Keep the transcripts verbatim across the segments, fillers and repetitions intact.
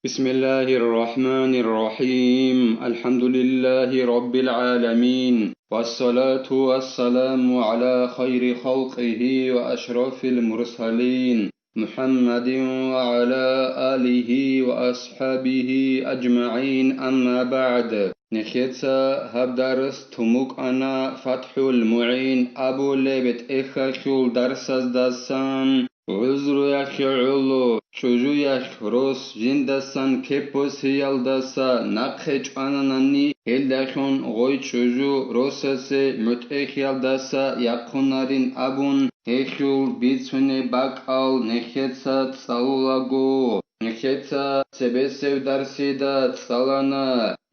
بسم الله الرحمن الرحيم. الحمد لله رب العالمين. والصلاة والسلام على خير خلقه وأشرف المرسلين محمد وعلى آله وأصحابه أجمعين. أما بعد. Нехеца гьаб дарс тумукъана ФатхӀул МугӀин абулеб тӀехьалъул дарсаздасан. ГӀузруялъе гӀоло, чӀужуялъ рос жиндасан кепосиялдаса нахъе чӀвананани, гьелдалъун гъой чӀужу росасе мутӀигӀлъиялдаса яхъунарин абун, гьелъул бицунеб бакӀал нехеца цӀалулаго. Нехеца цебесеб дарсида цӀалана,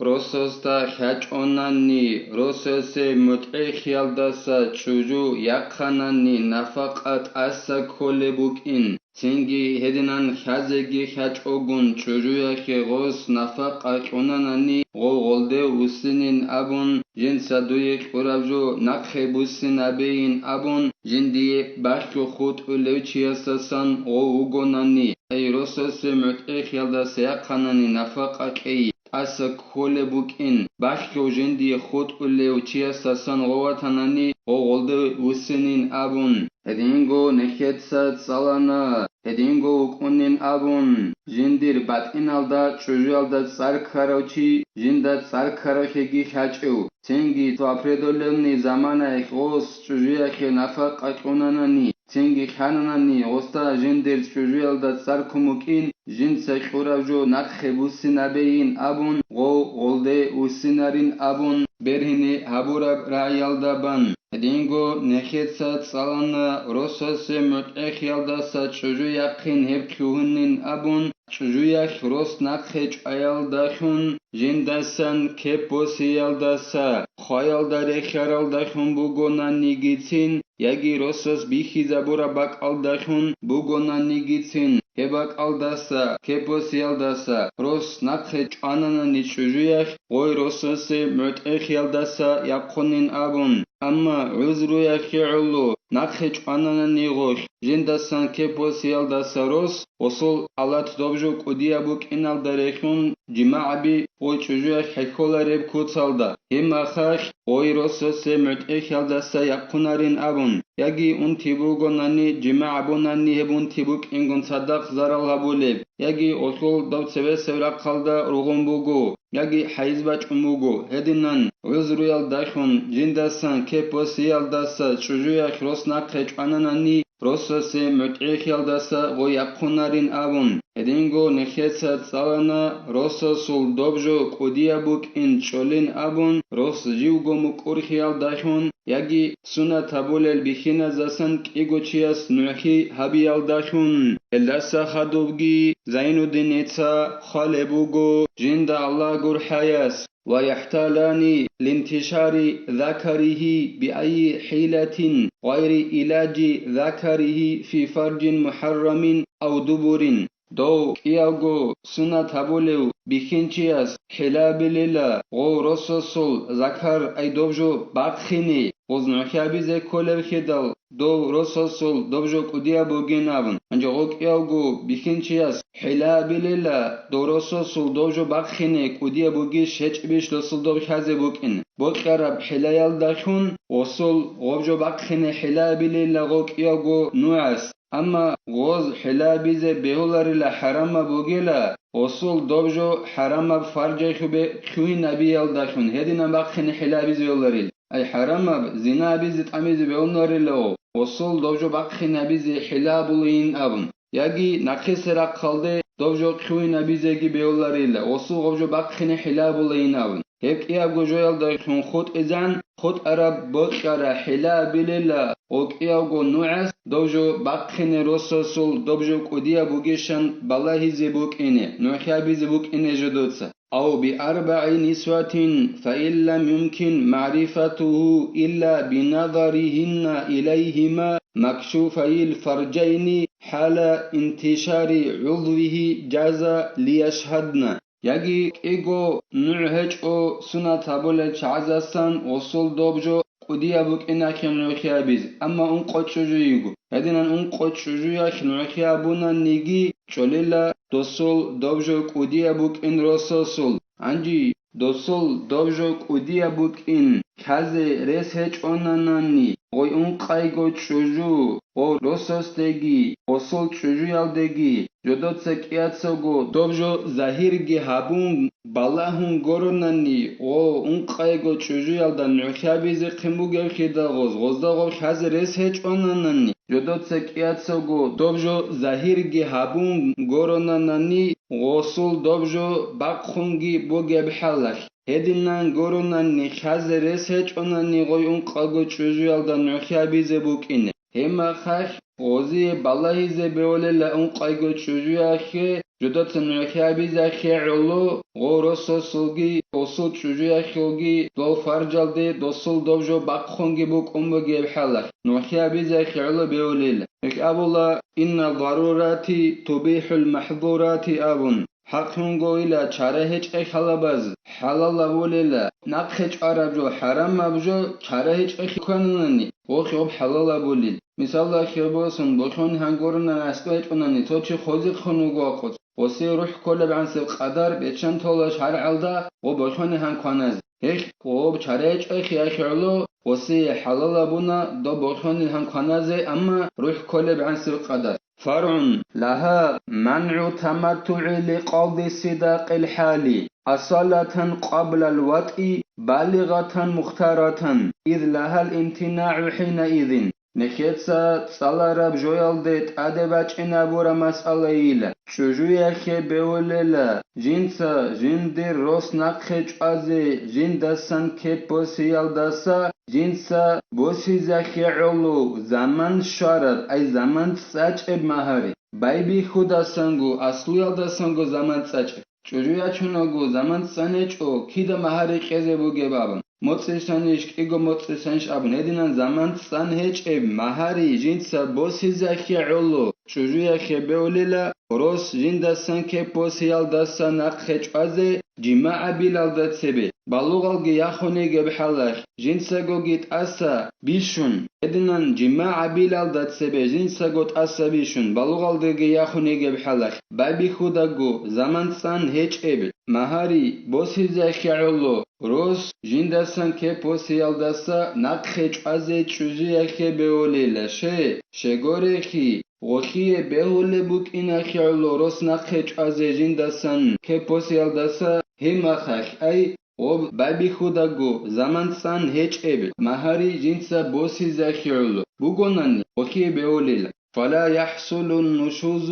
росасда хьачӀонани, росасе мутӀигӀлъиялдаса чӀужу яхъанани нафакъа тӀаса кколеб букӀин, цинги гьединан хьазеги хьачӀогун чӀужуялъе гъос нафакъа кьунанани, гъо гъолде вуссинин абун, жинца дуе кьураб жо нахъе буссинабейин абун, жиндие бахьго хутӀулев чиясдасан гъо вугонани, ай росасе мутӀигӀлъиялдаса яхъанани нафакъа кьей тӀаса кколеб букӀин, бахьго жиндие хутӀулев чиясдасан гъо ватанани, гъо гъолде вуссинин абун. Гьединго нехеца цӀалана, гьединго вукӀунин абун, жиндир батӀиналда чӀужуялда цӀар ккарав чи жинда цӀар ккаравлъиги хьачӀев, цинги цо определённый заманаялъ гъос чӀужуялъе нафакъа кьунанани, цинги хьананани гъосда жиндир чӀужуялда цӀар ккун букӀин, жинца кьураб жо нахъе буссинабейин абун, гъов гъолде вуссинарин абун, бергьине гьабураб рагӀиялда бан. Гьединго нехеца цӀалана росасе мутӀигӀлъиялдаса чӀужу яхъин гьеб лъугьунин абун, чӀужуялъ рос нахъе чӀваялдалъун, жиндасан кеп босиялдаса, хваялда рехьаралдалъун бугонанигицин, яги росас бихьизабураб бакӀалдалъун бугонанигицин, гьеб бакӀалдаса, кеп босиялдаса рос нахъе чӀвананани чӀужуялъ, гъой росасе мутӀигӀлъиялдаса яхъунин абун. Амма гӀузруялъе гӀоло нахъе чӀвананани гъолъ, жиндасан кеп босиялдаса рос, гъосул халат доб жо кӀудияб букӀиналда рехун, жимагӀаби гъой чӀужуялъ хӀехьолареб куцалда, гьеб мехалъ гъой росасе мутӀигӀлъиялдаса яхъунарин абун, яги унти бугонани, жимагӀ гьабунани гьеб унти букӀингун цадахъ зарал гьабулеб, яги гъолъул доб цебесеб рахъалда ругъун буго, яги хӀайз бачӀун буго, гьединан гӀузруялдалъун жиндасан кеп босиялдаса чӀужуялъ рос нахъе чӀвананани, росасе мутӀигӀлъиялдаса гъой яхъунарин абун. Гьединго нехеца цӀалана росасул доб жо кӀудияб букӀин чӀолин абун, рос живго мукӀурлъиялдалъун, яги сунат гьабулел бихьиназасан кӀиго чияс нугӀлъи гьабиялдалъун. Гьелдаса хадубги Зайнуддиница хъвалеб буго, жинда Аллагь гурхӀаяс: ويحتالان لانتشار ذكره بأي حيلة غير إيلاج ذكره في فرج محرم أو دبر. Дов кӀиявго сунат гьабулев бихьинчияс хӀила билила гъов росасул закар, ай доб жо бахъине, гъоз нугӀлъи гьабизе кколеб хьедал, дов росасул доб жо кӀудияб бугин абун. Гьанже гъов кӀиявго бихьинчияс хӀила билила дов росасул доб жо бахъине кӀудияб бугищ гьечӀебищ досул доб хьазе букӀин. Бокьараб хӀилаялдалъун гъосул гъоб жо бахъине хӀила билила гъов кӀиявго нугӀас. Амма гъоз хӀила бизе бегьуларила хӀарамаб бугила, гъосул доб жо хӀарамаб фаржалъубе лъугьинабиялдалъун гьединаб бахъине хӀила бизе бегьуларил. Ай хӀарамаб зина абизе тӀамизе бегьуларила гъосул доб жо бахъинабизе хӀила абулейин абун. Яги нахъисеб рахъалде доб жо лъугьинабизеги бегьуларила, гъосул гъоб жо бахъине хӀила абулейин абун. Гьеб кӀиябго жоялдалъун хутӀизан, хутӀараб бокьараб хӀила билила гъов кӀиявго нугӀас доб жо бахъине росасул доб жо кӀудияб бугищан балагьизе букӀине, нугӀлъи гьабизе букӀине жо дуца. أو بأربع نسوة فإن لم يمكن معرفته إلا بنظرهن إليهما مكشوفي الفرجين حال انتشار عضوه جاز ليشهدن. Яги кӀиго нугӀ гьечӀо сунат гьабулел чагӀазасан гъосул доб жо кӀудияб букӀин ахӀен нугӀлъи абизе, амма ункъо чӀужу йиго. Гьединан ункъо чӀужуялъ нугӀлъи абунаниги, чӀолела досул доб жо кӀудияб букӀин росасул. Гьанже досул доб жо кӀудияб букӀин лъазе рес гьечӀонанани, гъой ункъайго чӀужу гъов росасдеги, гъосул чӀужуялдеги, жодоца кӀияцаго доб жо загьирги гьабун, балагьун горонани, гъо ункъайго чӀужуялда нугӀлъи абизехъин бугеб хидагъоз, гъозда гъо лъазе рес гьечӀонанани, жодоца кӀияцаго доб жо загьирги гьабун горонанани, гъосул доб жо бахъунги бугеб хӀалалъ. Гьединан горонани, лъазе рес гьечӀонани гъой ункъаго чӀужуялда нугӀлъи абизе букӀине. Гьебмахалъ гъозие балагьизе бегьулела ункъайго чӀужуялъе, жодоца нугӀлъи абизехъе гӀоло, гъо росасулги, гъосул чӀужуялъулги, дол фаржалде досул доб жо бахъунги букӀун бугеб хӀалалъ, нугӀлъи абизехъе гӀоло бегьулела. Гьелъ абула: «Инна зарурати тубихӀул махзурати», – абун. ХӀакълъунгойила, чара гьечӀей хӀалабаз хӀалалабулела, нахъе чӀвараб жо, хӀарамаб жо чара гьечӀей хӀукананани, гъохъ гъоб хӀалалабулел. Мисалда, хебосун, бохьони гьангорна аскӀо гьечӀонани, цо чи хозихъун вуго акъуц, гъосие рухӀ кколеб гӀансеб къадар беччан тола шаргӀалда гъо бохьони гьан кваназе. Гьелъ гъоб чара гьечӀей хиялъе гӀоло, гъосие хӀалалабуна доб бохьони гьан кваназе, амма рухӀ кколеб гӀансеб къадар. فرع لها منع التمتع لقضاء صداق الحال أصالة قبل الوطء بالغة مختارة، إذ لها الامتناع حينئذ. Нехеца цӀалараб жоялде тӀаде бачӀинабураб масъалайила, чӀужуялъе бегьулела, жинца жиндир рос нахъе чӀвазе жиндасан кеп босиялдаса, жинца босизехъе гӀоло заман щвараб, ай заман цӀачӀеб магьари, байбихьудасанго, аслуялдасанго заман цӀачӀеб. ЧӀужу ячунаго заман цӀан гьечӀо, кида магьари кьезе бугеб абун, моцӀисанищ, кӀиго моцӀисанищ абун, гьединан заман цӀан гьечӀеб магьари жинца босизехъе гӀоло, чӀужуялъе бегьулела, рос жиндасан кеп босиялдаса нахъе чӀвазе, жимагӀ гьабилалда цебе, балугъалги яхун йигеб хӀалалъ, жинцагоги тӀаса бищун, гьединан жимагӀ гьабилалда цебе жинцаго тӀаса бищун, балугъалдаги яхун йигеб хӀалалъ, байбихьудаго заман цӀан гьечӀеб магьари босизехъе гӀоло, рос жиндасан кеп босиялдаса нахъе чӀвазе чӀужуялъе бегьулела, ще, щегорехъи, гъолъие бегьулеб букӀинахъе гӀоло рос нахъе чӀвазе жиндасан кеп босиялдаса, гьебмахалъ, ай, гъоб байбихьудаго заман цӀан гьечӀеб магьари жинца босизехъе гӀоло бугонани, гъолъие бегьулела. فلا يحصل النشوز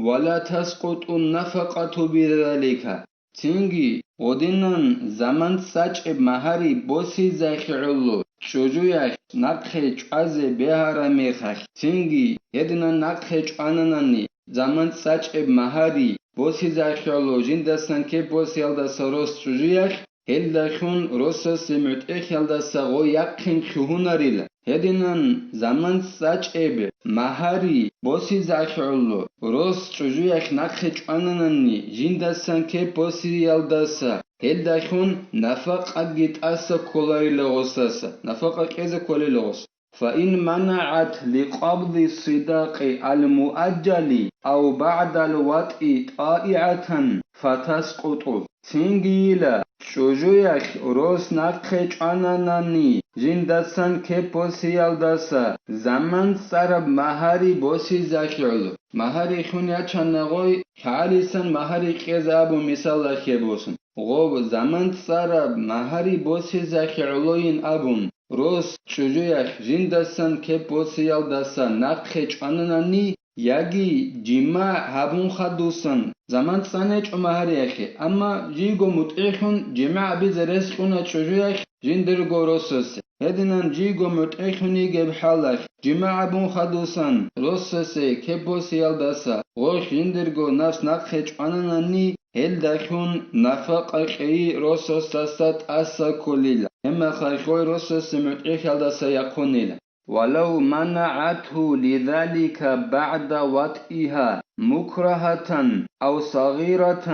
ولا تسقط النفقة بذلك. Цинги гъодинан заман цӀачӀеб магьари босизехъе гӀоло, чӀужуялъ нахъе чӀвазе бегьараб мехалъ, цинги гьединан нахъе чӀвананани заман цӀачӀеб магьари босизехъе гӀоло жиндасан кеп босиялдаса рос чӀужуялъ, гьелдалъун росасе мутӀигӀлъиялдаса гъо яхъин лъугьунарила. Гьединан заман цӀачӀеб магьари босизехъе гӀоло, рос чӀужуялъ нахъе чӀвананани жиндасан кеп босиялдаса, гьелдалъун нафакъаги тӀаса кколарила гъосаса, нафакъа кьезе кколила гъос. فإن منعت لقضاء الصداق المؤجل أو بعد الوطء طائعة فتسقط. Цинги йила, чӀужуялъ рос нахъе чӀвананани, жиндасан кеп босиялдаса заман цӀараб магьари босизехъе гӀоло. Магьари хун ячана гъой, лъагӀалисан магьари кьезе абун мисалалъе хебосун. Гъоб заман цӀараб магьари босизехъе гӀолойин абун, рос чӀужуялъ жиндасан кеп босиялдаса нахъе чӀвананани, яги жимагӀ гьабун хадусан, заман цӀан гьечӀо магьариялъе, амма жийго мутӀигӀлъун жимагӀ гьабизе рес кьуна чӀужуялъ жиндирго росасе. Гьединан жийго мутӀигӀлъун йигеб хӀалалъ, жимагӀ гьабун хадусан, росасе кеп босиялдаса гъоркь жиндирго напс нахъе чӀвананани, гьелдалъун нафакъа кьейи росасдаса тӀаса кколила, гьебмехалъ гъой росасе мутӀигӀлъиялдаса яхъунила. ولو منعته لذلك بعد وطئها مكرهة أو صغيرة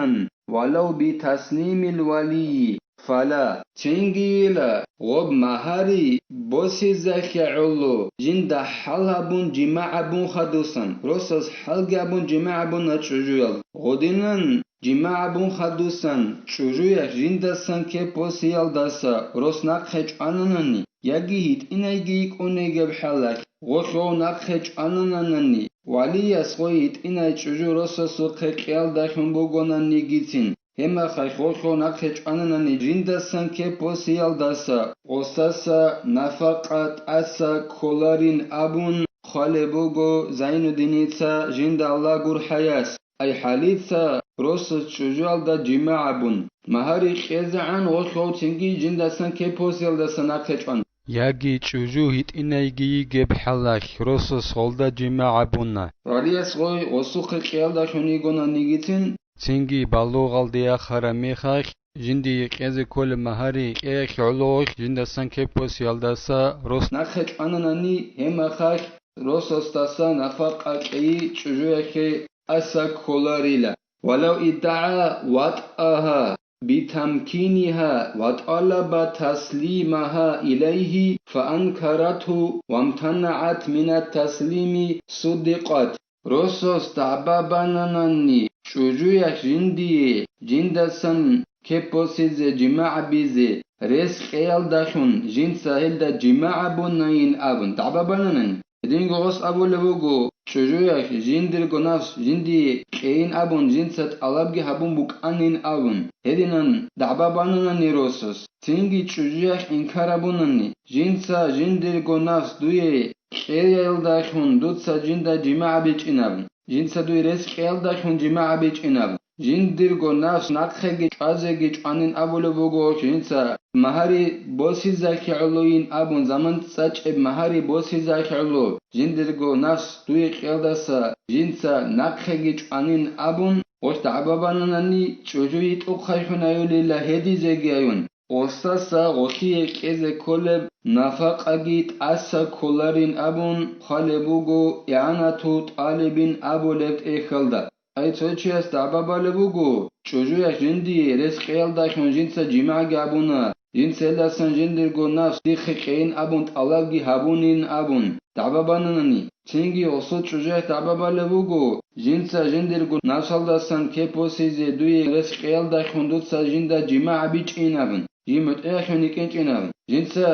ولو بتسليم الولي Фала, цинги йила, гъоб магьари босизахьа гӀоло, жинда хӀал гьабун жимагӀ гьабун хадусан, росас хӀалги гьабун жимагӀ гьабуна чӀужуял. Гъодинан жимагӀ гьабун хадусан, чӀужуялъ жиндасан кеп босиялдаса рос нахъе чӀвананани, яги гьитӀинайги йикӀун йигеб хӀалалъ, гъолъ гъов нахъе чӀванананани, валияс гъой гьитӀинай чӀужу росасухъе кьеялдалъун бугонанигицин, гьебмехалъ гъолъ гъов нахъе чӀвананани жиндасан кеп босиялдаса, гъосдаса нафакъа тӀаса кколарин абун хъвалеб буго Зайнуддиница жинда Аллагь гурхӀаяс. Ай хӀалица росас чӀужуялда жимагӀ гьабун, магьари кьезегӀан гъолъ гъов цинги жиндасан кеп босиялдаса нахъе чӀван. Яги чӀужу гьитӀинайги йигеб хӀалалъ росас гъолда жимагӀ гьабуна. Валияс гъой гъосухъе кьеялдалъун йигонанигицин, цинги балугъалде яхараб мехалъ, жиндие кьезе кколеб магьари кьеялъ гӀоло гъолъ жиндасан кеп босиялдаса рос нахъе чӀвананани, гьебмехалъ росасдаса нафакъа кьейи чӀужуялъе тӀаса кколарила. Валав иддагӀа ватӀагьа битамкинигьа ва тӀалаба таслимагьа илайгьи фаанкаратгьу вамтанагӀат минат таслими суддикъат. Росас дагӀба бананани, чӀужуялъ жиндие жиндасан кеп босизе жимагӀ гьабизе рес кьеялдалъун жинца гьелда жимагӀ гьабунайин абун дагӀба бананани. Гьединго гъос абулеб буго, чӀужуялъ жиндирго нафс жиндие кьейин абун жинца тӀалабги гьабун букӀанин абун. Гьединан дагӀба бананани росас, цинги чӀужуялъ инкар гьабунани, жинца жиндирго нафс дуе кьеялдалъун дуца жинда жимагӀ гьабичӀин абун, жинца дуе рес кьеялдалъун жимагӀ гьабичӀин абун. Жиндирго нафс нахъеги чӀвазеги чӀванин абулеб буго, жинца магьари босизахьа гӀолойин абун, заман цӀачӀеб магьари босизахьа гӀоло, жиндирго нафс дуе кьеялдаса жинца нахъеги чӀванин абун, гъолъ дагӀба бананани, чӀужу йитӀухъайхун аюлила гьедизеги аюн. Гъосдаса гъолъие кьезе кколеб нафакъаги тӀаса кколарин абун хъвалеб буго игӀанату тӀалибин абулеб тӀехьалда. Ай цо чияс дагӀба балеб буго, чӀужуялъ жиндие рес кьеялдалъун жинца жимагӀги гьабуна, жинца гьелдасан жиндирго нафс дихъе кьейин абун тӀалабги гьабунин абун дагӀба бананани, цинги гъосул чӀужуялъ дагӀба балеб буго, жинца жиндирго нафсалдасан кеп босизе дуе рес кьеялдалъун дуца жинда жимагӀ гьабичӀин абун, жий мутӀигӀлъун йикӀинчӀин абун, жинца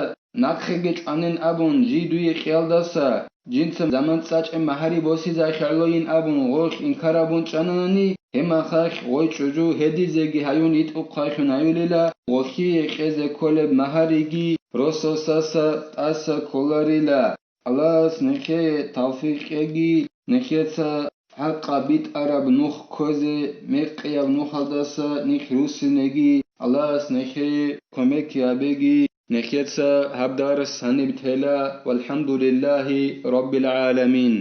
нахъеги чӀванин абун жий дуе кьеялдаса, жинца заман цӀачӀеб магьари босизахьа гӀолойин абун гъолъ инкар гьабун чӀананани, гьебмехалъ гъой чӀужу гьедизеги гьаюн йитӀухъайхун аюлила, гъолъие кьезе кколеб магьариги росасдаса тӀаса кколарила. Аллагьас нехее тавфикъ кьеги, нехеца хӀакъаб битӀараб нух кквезе, мекъияб нухалдаса нихъ руссинеги, Аллагьас нехее кумек гьабеги, нехеца гьаб дарс гьаниб тела, валхӀамдулиллагьи раббил гӀаламин.